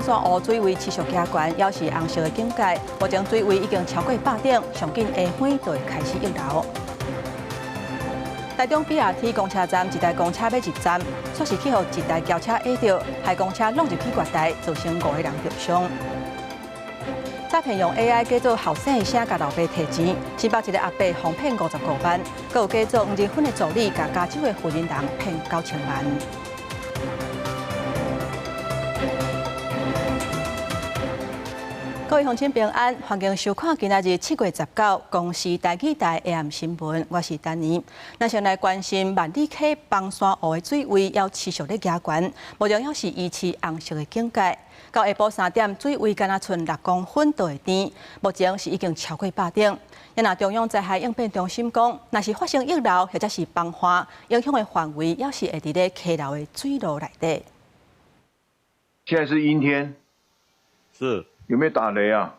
山湖水位持續加懸，猶是紅色的警戒。目前水位已經超過壩頂，上緊下昏就會開始溢流。台中 BRT 公車站一台公車欲入站，煞是去予一台轎車壓著，害公車挵入去月台，造成五個人著傷。詐騙用 AI 假做後生的聲共老爸提錢，新北一个阿伯予騙55萬，閣有假做黃仁勳的助理，共加州的婦人人騙9000萬。各位鄉親平安，歡迎收看今仔日7月19公視台語台 AM 新聞，我是丹妮。咱先來關心萬里溪枋山湖的水位猶持續咧加懸，目前猶是維持紅色的警戒。到下晡3點，水位干焦賰6公分就會甜，目前是已經超過壩頂。若中央災害應變中心講，若是發生溢流或者是崩岸，影響的範圍猶是會佇咧溪流的水路內底。現在是陰天，是。有沒有打雷啊？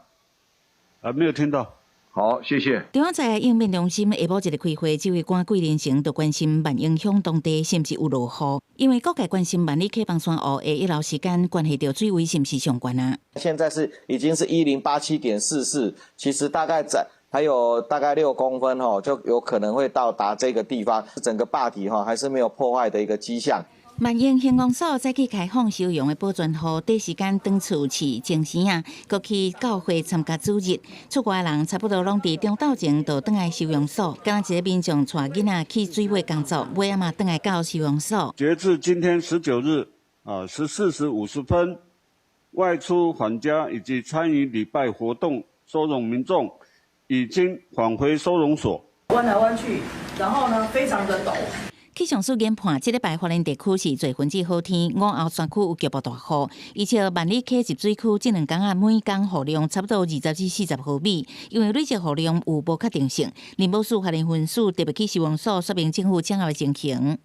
啊，沒有聽到。好，謝謝。中央災害應變中心下晡一个開會，指揮官桂林成就關心萬榮鄉當地是毋是有落雨，因為各界關心萬里溪枋山湖的溢流時間，關係著水位是毋是上懸啊？現在是已經是1087.44，其實大概在還有大概6公分吼，就有可能會到達這個地方，整個壩體哈還是沒有破壞的一個跡象。萬榮鄉公所早起開放收容的保全戶，短時間轉厝飼精神啊，閣去教會參加主日。出外人差不多攏佇中晝前就轉來收容所，敢若一個民眾帶囡仔去水尾工作，尾仔嘛轉來到收容所。截至今天19日啊14時50分，外出返家以及參與禮拜活動收容民眾已經返回收容所。彎來彎去，然後呢，非常的陡。氣象署研判，這禮拜花蓮地區是十分之好天，午後山區有局部大雨。而且萬里溪集水區這兩工仔每工雨量差不多20至40毫米，因為累積雨量有無確定性。林務署花蓮分署特別去收容所說明政府掌握的情形，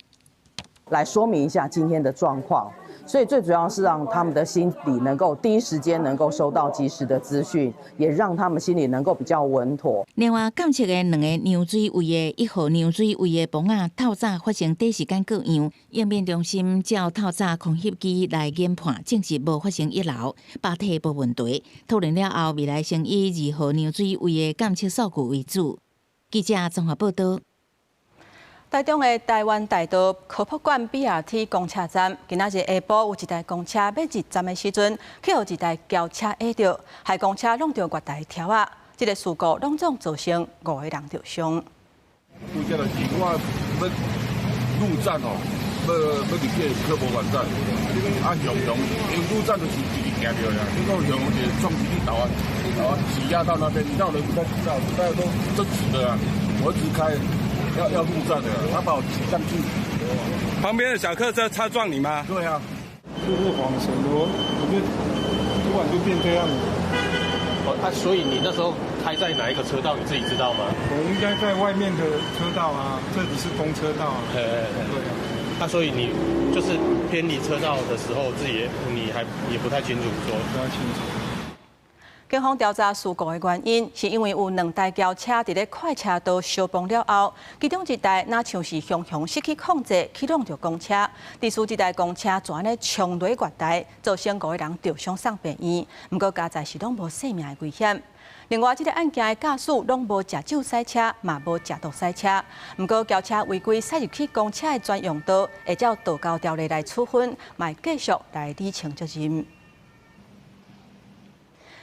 來說明一下今天的狀況。所以最主要是讓他們的心裡能夠第一時間能夠收到及時的資訊，也讓他們心裡能夠比較穩妥。另外，監測的兩个量水位的1號量水位的泵仔透早發生短時間故障，應變中心照透早空翕機來研判，證實無發生溢流，壩體無問題。討論了後，未來先以2號量水位的監測數據為主。記者綜合報道。台中的台灣大道科博館 BRT 公車站，今仔日下晡有一台公車欲入站的時陣，去予一台轎車壓著，害公車挵著月台柱仔，這个事故攏總造成五個人著傷。拄則就是我欲入站哦，欲欲入去科博館站，啊，雄雄因為入站就是直直行著啦，結果雄雄就撞進去頭啊，頭啊擠壓到那邊，繞人不太知道，大家都都直的啊，我一直開。要要入站的，他把我擠上去。旁邊的小客車擦撞你嗎？對啊，就是晃神，我就突然就變這樣子。哦，啊，所以你那時候開在哪一個車道，你自己知道嗎？我應該在外面的車道啊，這裡是公車道啊。對對啊。那所以你就是偏離車道的時候，自己也你還也不太清楚，說不太清楚。警方調查事故的原因，是因為有兩台轎車佇咧快車道相碰了後，其中一台若像是雄雄失去控制，去挵著公車，致使這台公車全咧衝落月台，造成五個人著傷送病院。毋過佳哉是攏無性命的危險。另外，這个案件的駕駛攏無食酒駛車，嘛無食毒駛車。毋過轎車違規駛入去公車的專用道，會照道交條例來處分，嘛會繼續來理清責任。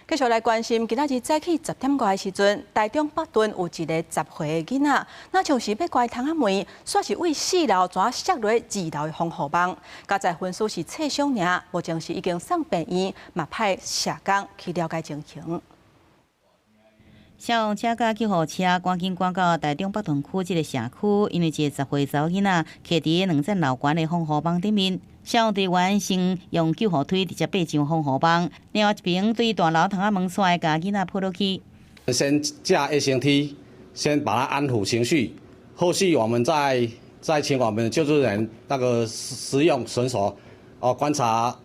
繼續來關心，今仔日早起10點外的時陣，台中北屯有一个10歲的囡仔，若像是欲關窗仔門，煞是對4樓怎摔落2樓的防護網。佳哉分數是擦傷爾，目前是已經送病院，嘛派社工去了解情形。消防車佮救護車趕緊趕到台中北屯區這个社區，因為一个10歲查某囡仔徛佇兩層樓懸的防護網頂面。消防隊員先用救護梯直接爬上防護網，另外一邊對大樓窗仔門紲共囡仔抱落去。先架衛生梯，先把他安撫情緒，後續我們再請我們救助人員那個使用繩索，哦，觀察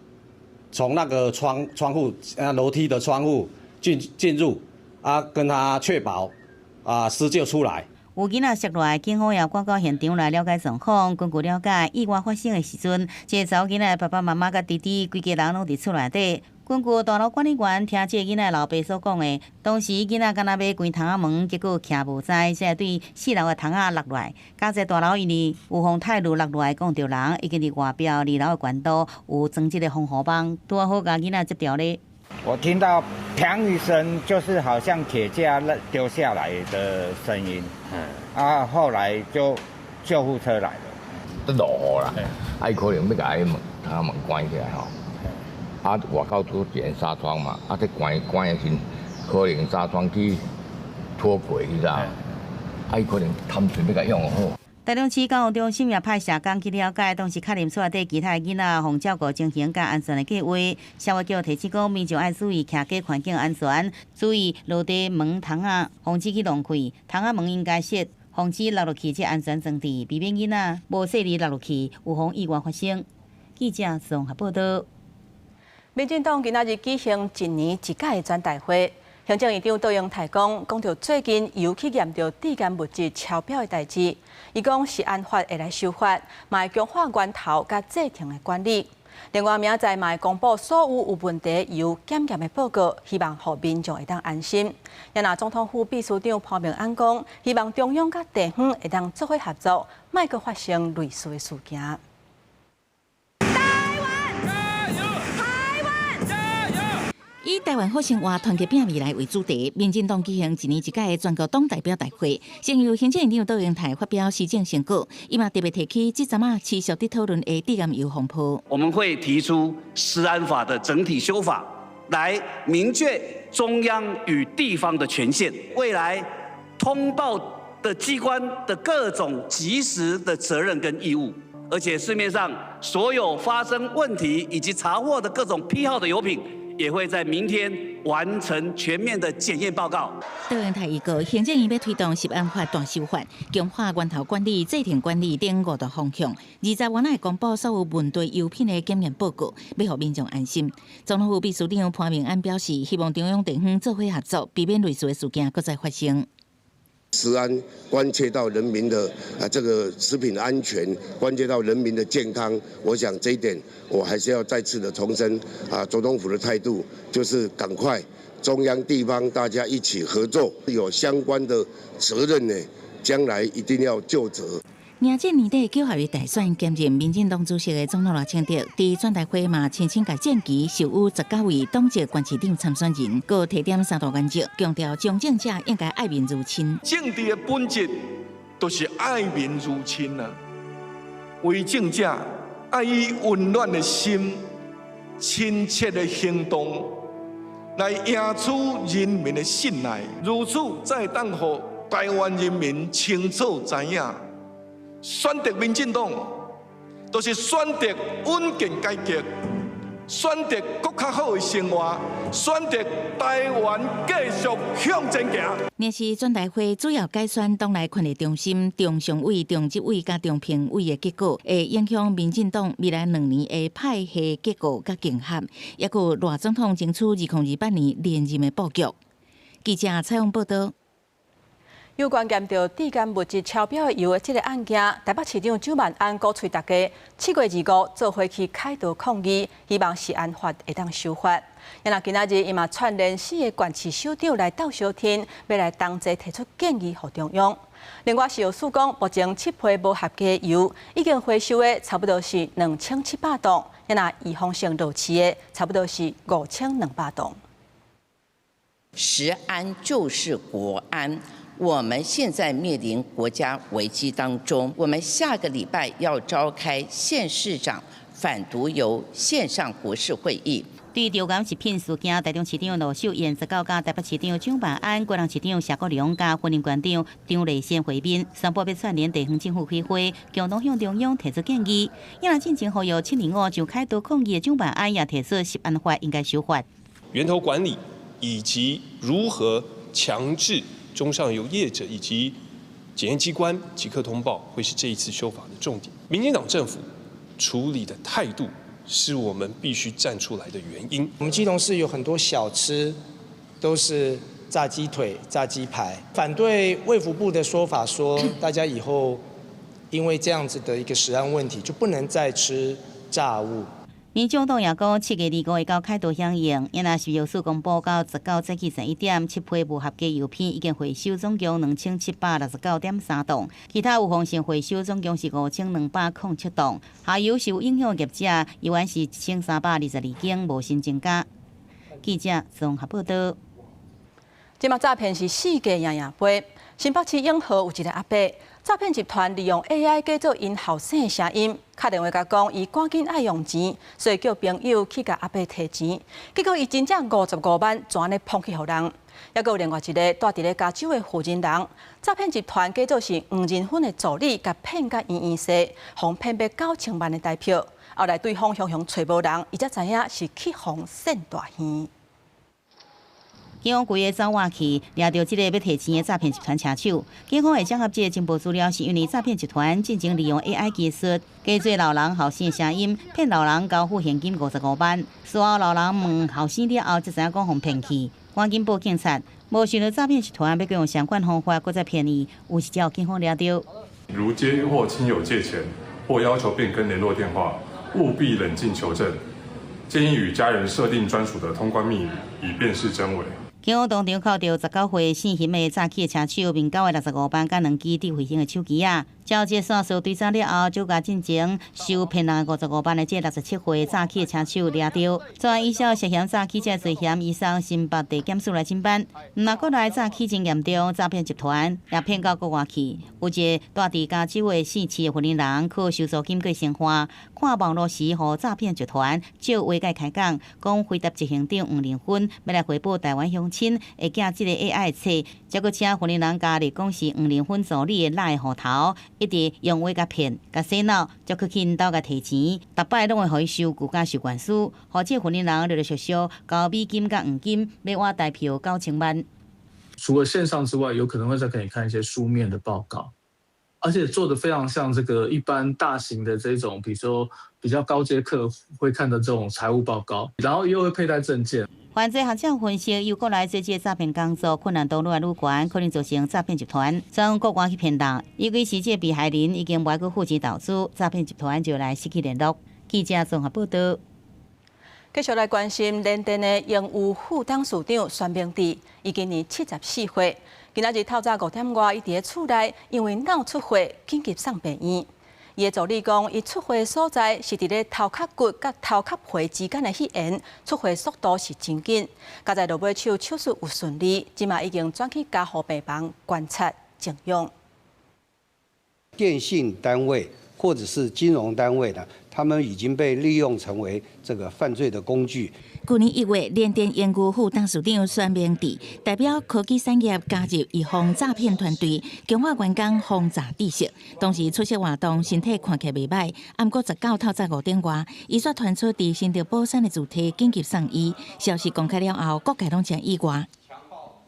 從那個窗戶啊樓梯的窗戶進入，啊，跟他確保啊施救出來。有囡仔摔落來，警方也趕到現場來了解狀況。根據了解，意外發生的時陣，這个查某囡仔的爸爸媽媽佮弟弟，規家人攏佇厝內底。根據大樓管理員聽這个囡仔老爸所講的，當時囡仔敢若欲關窗仔門，結果徛無知，才對四樓的窗仔落來。加在大樓因為有予鐵路落來摃著人，已經佇外壁二樓的懸度有裝這个防護網，拄仔好共囡仔接牢咧。我聽到砰一聲，就是好像鐵架丟下來的聲音。啊，後來就救護車來了。都落雨啦，啊，可能欲共彼門窗門關起來吼。啊，外口拄一個紗窗嘛，啊，這關關的時，可能紗窗去脫軌，你知影？啊，伊可能貪嘴欲共用好。台中市教育中心也派社工去了解，當時確認厝內底其他的囡仔，予照顧情形佮安全的計劃。社會局提醒講，民眾愛注意徛家環境安全，注意落地門窗仔，防止去弄開，窗仔門應該設，防止落落去這安全裝置，避免囡仔無細膩落落去，有予意外發生。記者綜合報道。民進黨今仔日舉行一年一屆的全代會，行政院長卓榮泰講，講著最近油去驗著致癌物質超標的代誌，伊講食安法會來修法，嘛會強化源頭佮製程的管理。另外，明仔載嘛會公布所有有問題油檢驗的報告，希望予民眾會當安心。也若總統府秘書長潘孟安講，希望中央佮地方會當做伙合作，莫閣發生類似的事件。台灣加油！台灣加油！以台灣好生活、團結拼未來為主題，民進黨舉行一年一屆的全國黨代表大會，先由行政院長卓榮泰發表施政成果，伊嘛特別提起這陣仔持續佇討論的致癌油風波。我們會提出食安法的整體修法，來明確中央與地方的權限，未來通報的機關的各種及時的責任跟義務，而且市面上所有發生問題以及查獲的各種批號的油品，也會在明天完成全面的檢驗報告。卓榮泰預告，行政院欲推動食安法大修法，強化源頭管理、製程管理等五大方向。20外會公布所有問題油品的檢驗報告，欲予民眾安心。總統府秘書長潘孟安表示，希望中央地方做伙合作，避免類似的事件閣再發生。食安關切到人民的啊這個食品安全，關切到人民的健康。我想這一點，我還是要再次的重申啊，總統府的態度就是趕快中央地方大家一起合作，有相關的責任呢，將來一定要究責。迎接年底九合一大選，兼任民進黨主席的總統賴清德，佇全代會嘛親身共戰旗授予19位黨籍縣市長參選人，閣提點三大原則，強調從政者應該愛民如親。政治的本質就是愛民如親啊！為政者愛以溫暖的心、親切的行動來贏取人民的信賴，如此才會當予台灣人民清楚知影。選擇民進黨，就是選擇穩健改革，選擇閣較好的生活，選擇台灣繼續向前行。若是全代會主要改選黨內權力中心、中常委、中執委佮中評委的結果，會影響民進黨未來2年的派系結構佮競合，抑閣賴總統爭取2028年連任的布局。記者採訪報道。有關驗著致癌物質超標的油的這个案件，台北市長蔣萬安鼓吹大家7月25做伙去凱道抗議，希望食安法會當修法。也若今仔日伊嘛串聯四个縣市首長來鬥相挺，欲來同齊提出建議予中央。另外，食藥署講，目前七批無合格的油已經回收的差不多是2700噸，也若預防性落市的差不多是5200噸。食安就是國安。我們現在面臨國家危機當中，我們下個禮拜要召開縣市長反毒油線上國是會議。對著癌食品事件，台中市長盧秀燕19佮台北市長蔣萬安、高雄市長謝國樑佮雲林縣長張麗善會面，宣布欲串聯地方政府開會，共同向中央提出建議。也若進前呼籲725上凱道抗議的蔣萬安也提出食安法應該修法，源頭管理以及如何強制中上游業者以及檢驗機關即刻通報，會是這一次修法的重點。民進黨政府處理的態度，是我們必須站出來的原因。我們基隆市有很多小吃都是炸雞腿、炸雞排，反對衛福部的說法，說大家以後因為這樣子的一個食安問題，就不能再吃炸物。民眾黨也講，7月25會到開刀響應，因若食藥署公布到19早起11點，7批無合格藥品已經回收總共2769.3噸，其他有風險回收總共是5207棟。下游受影響業者，猶原是1322間，無新增加。記者綜合報道。這馬詐騙是世界樣樣飛。新北市永和有一个阿伯，詐騙集團利用 AI 假做𪜶後生的聲音，敲電話共講伊趕緊愛用錢，所以叫朋友去共阿伯提錢，結果伊真正55萬全按呢膨去予人。猶閣有另外一个蹛佇咧加州的婦人人，詐騙集團假做是黃仁勳的助理，共騙甲圓圓勢，予騙欲9000萬的台票，後來對方雄雄揣無人，伊才知影是去予騙大耳。警方規个走外去，掠著這个欲提錢的詐騙集團車手。警方會掌握這个情報資料，是因為詐騙集團進前利用 AI 技術，假做老人後生的聲音，騙老人交付現金55萬。事後老人問後生了後，才知影講予騙去，趕緊報警察。無想到詐騙集團欲閣用相款方法，閣再騙伊，有時才予警方掠著。如接獲親友借錢或要求變更聯絡電話，務必冷靜求證，建議與家人設定專屬的通關密語，以辨識真偽。警方當場銬著19歲姓邢的詐欺的車手，面交的65萬佮兩支智慧型的手機仔。照這線索追查了後，就共進前受騙人55萬的這67歲詐欺的車手掠著。昨暗依照涉嫌詐欺這罪嫌，移送新北地檢署來偵辦。若國內詐欺真嚴重，詐騙集團也騙到國外去。有一个蹛佇加州的姓池的婦人人，靠收租金過生活，看網路時，予詐騙集團借話共伊開講，講輝達執行長黃仁勳欲來回報台灣鄉親，會寄這个 AI 冊，才閣請婦人人加入，講是黃仁勳助理的 LINE 戶頭。一直用話共騙，共洗腦，才閣去𪜶兜共提錢，逐擺攏會予伊收據佮收官司，予這婦人人陸陸續續交美金佮黃金，欲換台票9000萬。除了線上之外，有可能會再給你看一些書面的報告，而且做得非常像這個一般大型的這種，比如說比較高階客戶會看的這種財務報告，然後又會佩戴證件。犯罪學者分析，由國內做這個詐騙工作困難度愈來愈懸，可能造成詐騙集團轉國外去騙人。尤其是這個被害人已經無愛閣付錢投資，詐騙集團就來失去聯絡。記者綜合報道。繼續來關心聯電的榮譽副董事長孫明智，伊今年74歲，今仔日透早5點外，伊佇咧厝內因為腦出血緊急送病院。伊的助理講，伊出血所在是佇咧頭殼骨佮頭殼皮之間的彼緣，出血速度是真緊。佳哉落尾手手術有順利，這馬已經轉去加護病房觀察靜養。電信單位或者是金融單位呢，他們已經被利用成為這個犯罪的工具。去年1月，聯電榮譽副董事長孫明智代表科技產業加入一方詐騙團隊，強化員工防詐知識。當時出席活動，身體看起來袂䆀，毋過19透早5點外，伊煞傳出佇新竹寶山的住宅緊急送醫。消息公開了後，各界攏誠意外。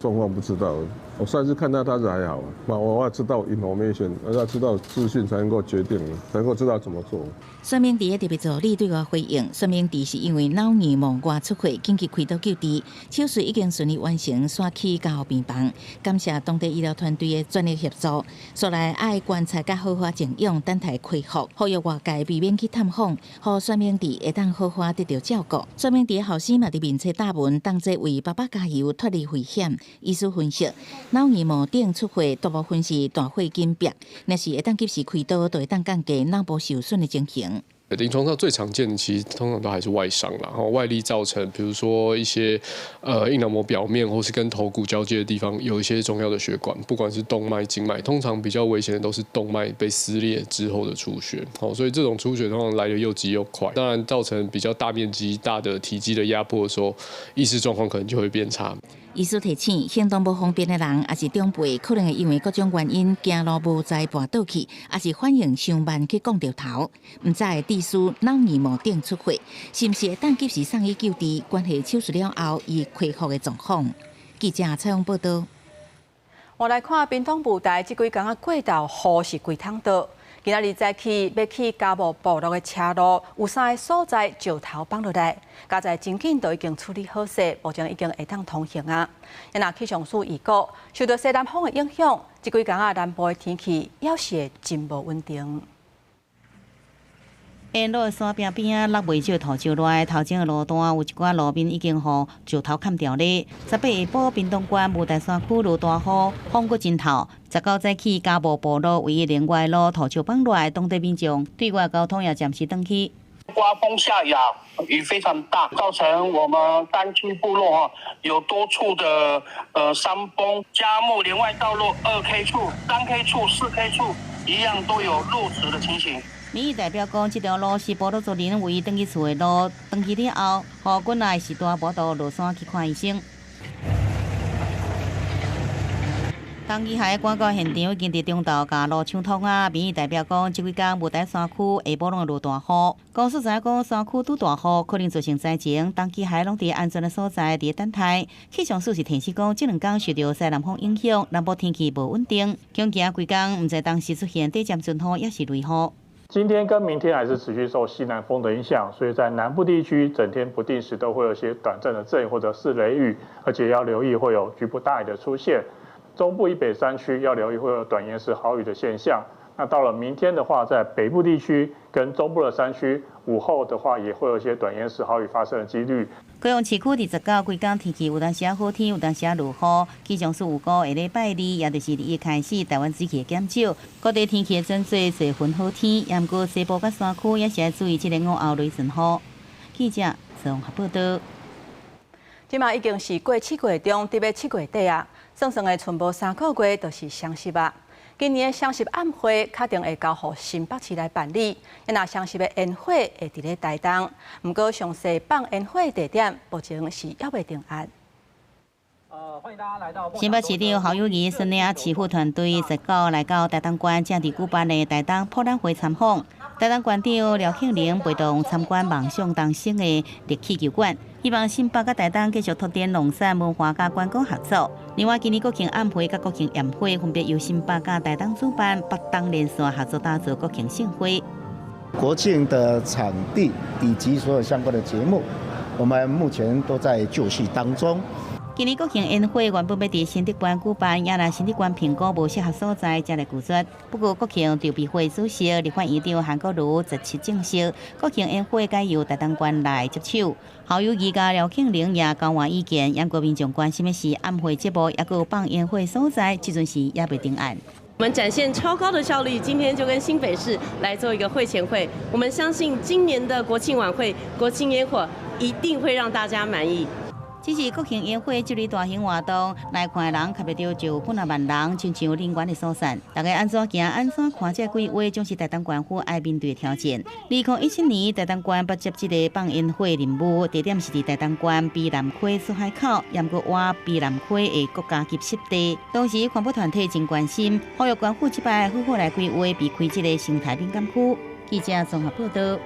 狀況不知道，我上次看到他是還好，那我要知道 information，要知道資訊才能夠決定，才能夠知道怎麼做。孫明智的特別助理對外回應，孫明智是因為腦硬膜外出血，緊急開刀救治，手術已經順利完成，煞去加護病房。感謝當地醫療團隊的全力協助。煞來愛觀察佮好好靜養，等待恢復。呼籲外界避免去探訪，予孫明智會當好好得著照顧。孫明智的後生嘛佇面冊貼文，同齊為爸爸加油，脫離危險。醫師分析，腦硬膜頂出血大部分是大血緊迫，若是會當及時開刀，就會當降低腦部受損的情形。臨床上最常見的其實通常都還是外傷啦，然後外力造成，比如說一些硬腦膜表面或是跟頭骨交接的地方有一些重要的血管，不管是動脈、靜脈，通常比較危險的都是動脈被撕裂之後的出血，好，所以這種出血通常來得又急又快，當然造成比較大面積、大的體積的壓迫的時候，意識狀況可能就會變差。醫師提醒，行動無方便的人，抑是長輩，可能會因為各種原因行路無知跋倒去，抑是反應傷慢去摃著頭，毋知的致使腦硬膜頂出血，是毋是會當及時送醫救治？關係手術了後伊恢復的狀況。記者採訪報道。我來看屏東布袋，這幾工仔過晝雨是規桶倒。今仔日早起欲去嘉霧部落的車路，有三个所在石頭放落來，佳哉真緊都已經處理好勢，目前已經會當通行啊。若氣象署預告，受著西南風的影響，這幾工仔南部的天氣猶是會真無穩定。沿路的山壁邊仔落袂少土石落，頭前的路段有一寡路面已經予石頭砍掉咧。18下晡，屏東縣霧台山區落大雨，風閣真透。19早起，嘉霧部落唯一連外路土石崩落來，當地民眾對外交通也暫時斷去。刮風下雨，雨非常大，造成我們山區部落哈有多處的山崩，嘉木連外道路2K 處、3K 處、4K 處一樣都有落石的情形。民意代表講，這條路是部落族人唯一轉去厝的路，斷去了後，雨滾來時大無法度落山去看醫生。東基海趕到現場，已經佇中晝共路搶通啊！民意代表講，這幾工霧台山區下晡攏會落大雨，公司知影講山區拄大雨可能造成災情，東基海攏佇安全的所在佇等待。氣象署是提醒講，這兩工受著西南風影響，南部天氣無穩定，恐驚規工毋知當時出現短暫陣雨，抑是雷雨。今天跟明天還是持續受西南風的影響，所以在南部地區整天不定時都會有些短暫的陣雨或者是雷雨，而且要留意會有局部大雨的出現。中部以北山區要留意會有短延時豪雨的現象。那到了明天的話，在北部地區跟中部的山區，午後的話也會有一些短延時豪雨發生的幾率。高雄市區29規工天氣有當時好天，有當時落雨。氣象署預估下禮拜二，也就是21開始，台灣水汽會減少，各地天氣會轉做多雲好天。毋過西部佮山區也是愛注意這個午後雷陣雨。記者綜合報道。這馬已經是過7月中，佇欲7月底啊，算算的賰無3個月就是雙十啊。今年的雙十晚會確定會交予新北市來辦理，若雙十的煙火會佇咧台東，毋過詳細放煙火的地點目前是猶未定案。新北市長侯友宜率領市府團隊19來到台東縣，正佇舉辦的台東博覽會參訪。台東縣長廖慶玲陪同參觀夢想東升的熱氣球館，希望新北佮台東繼續拓展農產文化佮觀光合作。另外，今年國慶晚會佮國慶宴會分別由新北佮台東主辦，北東連線合作打造國慶盛會。國慶的場地以及所有相關的節目，我們目前都在就緒當中。今年國慶煙火原本欲佇新竹縣舉辦，也若新竹縣評估無適合所在，才來拒絕。不過國慶籌備會主席立法院長韓國瑜17證實，國慶煙火改由台東縣來接手。侯友宜佮廖慶玲也交換意見，毋過民眾關心的是晚會節目，抑閣有放煙火所在，這陣時猶未定案。我們展現超高的效率，今天就跟新北市來做一個會前會。我們相信今年的國慶晚會、國慶煙火一定會讓大家滿意。這是國慶煙火這類大型活動，來看的人差不多就有幾若萬人，親像人員的疏散。大家按怎行、按怎看這規劃，總是台東縣府愛面對的挑戰。2017年，台東縣捌接這個放煙火任務，地點是佇台東縣卑南溪出海口，猶閣倚卑南溪的國家級濕地。當時環保團體真關心，呼籲縣府這擺好好來規劃，避開這個生態敏感區。記者綜合報道。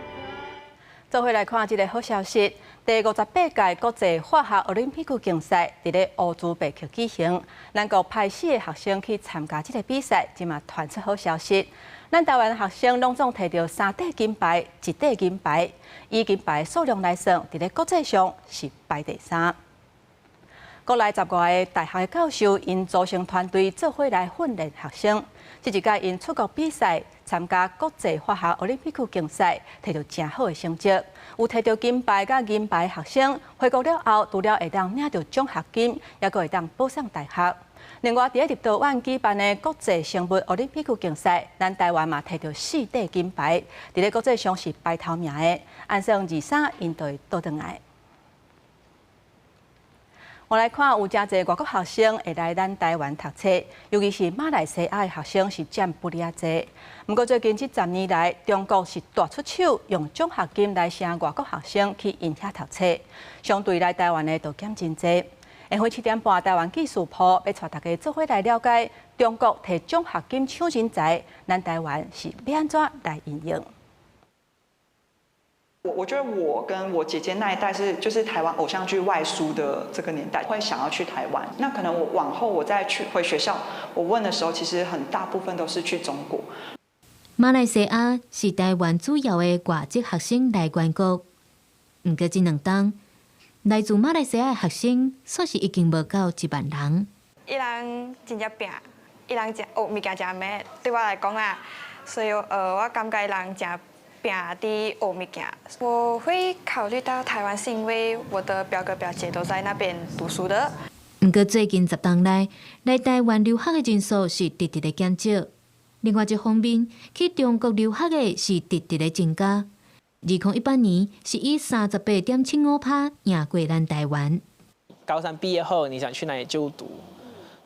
做伙來看這個好消息，第58屆國際化學奧林匹克競賽佇咧烏茲別克舉行，咱國派四个學生去參加這個比賽，這馬傳出好消息。咱台灣學生攏總提著三塊金牌，一塊銀牌，以金牌數量來算，佇咧國際上是排第三。國內10外个大學的教授𪜶組成團隊做伙來訓練學生。這一屆𪜶出國比賽，參加國際化學奧林匹克競賽，提著誠好的成績。有提著金牌佮銀牌學生回國了後，除了會當領著獎學金，猶閣會當保送大學。另外，佇咧立陶宛舉辦的國際生物奧林匹克競賽，咱台灣嘛提著四塊金牌，佇咧國際上是排頭名的。按算23，𪜶就會倒轉來。我來看，有誠濟外國學生會來咱台灣讀冊，尤其是馬來西亞的學生是佔不哩仔濟。毋過最近這10年來，中國是大出手用獎學金來吸外國學生去𪜶遐讀冊，相對來台灣的就減真濟。下昏7點半，台灣紀事鋪欲帶大家做伙來了解中國提獎學金搶人才，咱台灣是欲按怎來因應？我覺得我跟我姐姐那一代是就是台灣偶像劇外輸的這個年代，會想要去台灣。那可能我往後我再去回學校，我問的時候，其實很大部分都是去中國。馬來西亞是台灣主要的外籍學生來源國，毋過這兩冬來自馬來西亞的學生，算是已經無夠1萬人。伊人真正拚，伊人誠學物件誠猛，對我來講啦，所以我感覺伊人誠。拚佇學物件。我會考慮到台灣，是因為我的表哥表姐都在那邊讀書的。毋過最近十冬內，來台灣留學的人數是直直咧減少。另外一方面，去中國留學的是直直咧增加。2018年是以38.75%贏過咱台灣。高三畢業後，你想去哪裡就讀？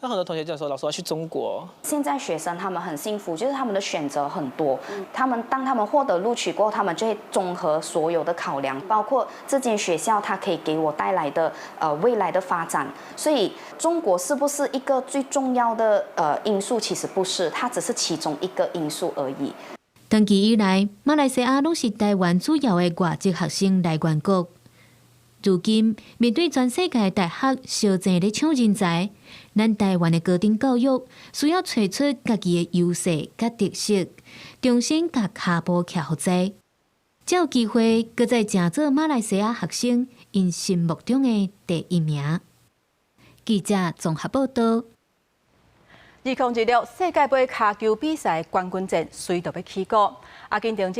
那很多同學就說：“老師，我要去中國。” 現在學生他們很幸福，就是他們的選擇很多。他們當他們獲得錄取過後，他們就會綜合所有的考量，包括這間學校它可以給我帶來的未來的發展。所以中國是不是一個最重要的因素？其實不是，它只是其中一個因素而已。長期以來，馬來西亞攏是台灣主要的外籍學生來源國。如今面對全世界大學相爭咧搶人才，咱台灣的高等教育需要揣出家己的優勢佮特色，重新共跤步徛予濟，才有機會閣再成做馬來西亞學生𪜶心目中的第一名。記者綜合報道。2026世界盃跤球比賽冠軍戰隨著欲起鼓，阿根廷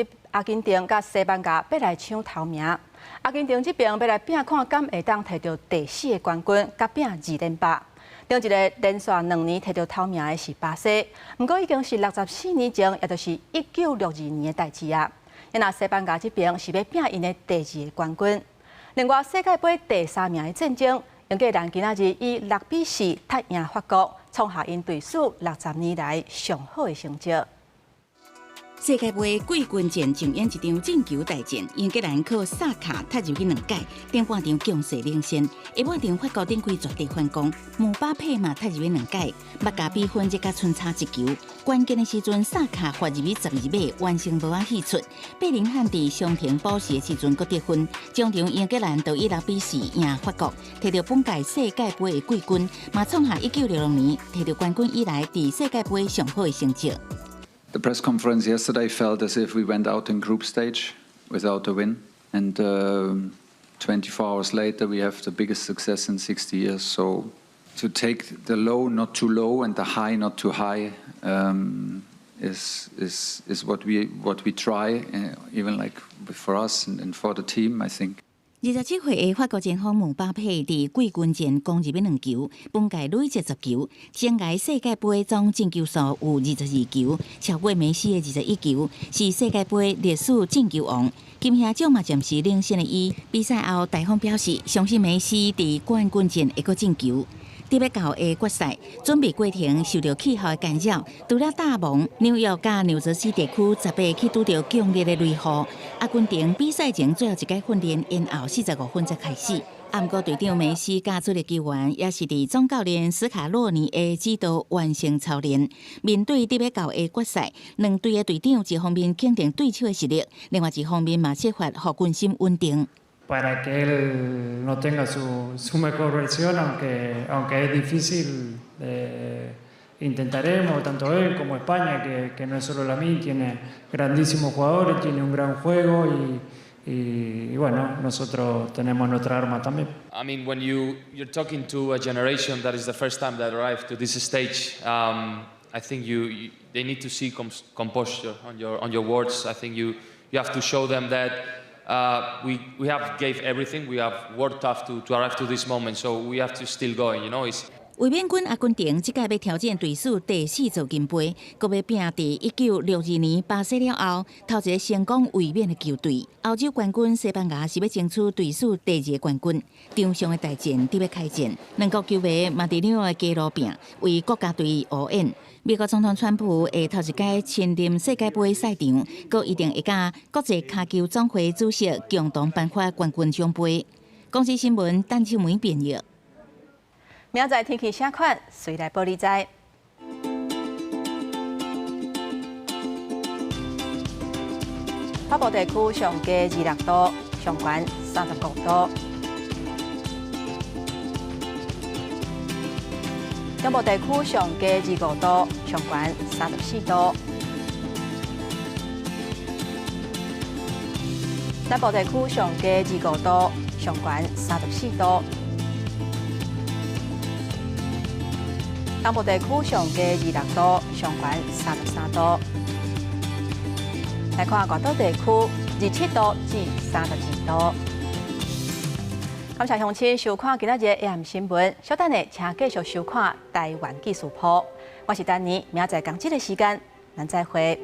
佮西班牙欲來搶頭名。阿根廷這邊欲來拚看，敢會當提著第四个冠軍，佮拚二連霸。頂一个連續兩年提著頭名的是巴西，毋過已經是64年前，也就是1962年的代誌啊。若西班牙這邊是欲拚𪜶的第二个冠軍。另外，世界盃第三名的戰爭，英格蘭今仔日以6比4踢贏法國，創下𪜶隊史60年來上好的成績。世界盃季軍戰上演一場進球大戰，英格蘭靠薩卡踢入去兩蓋，頂半場強勢領先，下半場法國展開絕地反攻，姆巴佩嘛踢入去兩蓋，目甲比分這甲賰差一球。關鍵的時陣，薩卡罰入去12碼，完成帽仔戲出。貝林漢佇傷停補時的時陣閣得分，終場英格蘭就以6比4贏法國，提著本屆世界盃的季軍，嘛創下1966年提著冠軍以來佇世界盃上好的成績。 The press conference yesterday felt as if we went out in group stage without a win, and 24 hours later we have the biggest success in 60 years. So to take the low not too low and the high not too high is what we try, even like for us and for the team, I think. 27歲的法國前鋒姆巴佩佇季軍戰攻入兩球，本屆累積10球，生涯世界盃總進球數有22球，超過梅西的21球，是世界盃歷史進球王。金靴獎嘛暫時領先的伊，比賽後大方表示，相信梅西佇冠軍戰會閣進球。佇欲到的決賽準備過程受著氣候的干擾，除了大霧，紐約佮紐澤西地區18去拄著強烈的雷雨。阿根廷比賽前最後一擺訓練延後45分才開始。毋過隊長梅西佮主力球員也是佇總教練斯卡洛尼的指導完成操練。面對佇欲到的決賽，兩隊的隊長一方面肯定對手的實力，另外一方面嘛設法予軍心穩定。 Para que él no tenga su mejor versión, aunque es difícil, intentaremos, tanto él como España, que no es solo Lamine, tiene grandísimos jugadores, tiene un gran juego y bueno, nosotros tenemos nuestra arma también. I mean, when you're talking to a generation that is the first time that arrived to this stage, I think they need to see composure on your words. I think you have to show them that we have gave everything. We have worked tough to arrive to this moment, so we have to still going. It's 衛冕軍阿根廷這屆欲挑戰隊史第四座金杯，閣欲拚佇1962年巴西了後，頭一个成功衛冕的球隊。歐洲冠軍西班牙是欲爭取隊史第二個冠軍。場上的大戰佇欲開戰，兩國球迷嘛佇紐約街路拚，為國家隊応援。美國總統川普會頭一擺親臨世界盃賽場，閣一定會佮國際跤球總會主席共同頒發冠軍獎杯。公視新聞鄧秋梅編譯。明仔載天氣啥款，隨來報你知。北部地區上低26度，上懸35度。中部地區上低25度，上懸34度。南部地區上低25度，上懸34度。東部地區上低26度，上懸33度。來看外島地區，27度至32度。感謝鄉親收看今仔日 AM 新聞，稍等下請繼續收看台灣記事簿。我是丹妮，明仔載仝這个時間，咱再會。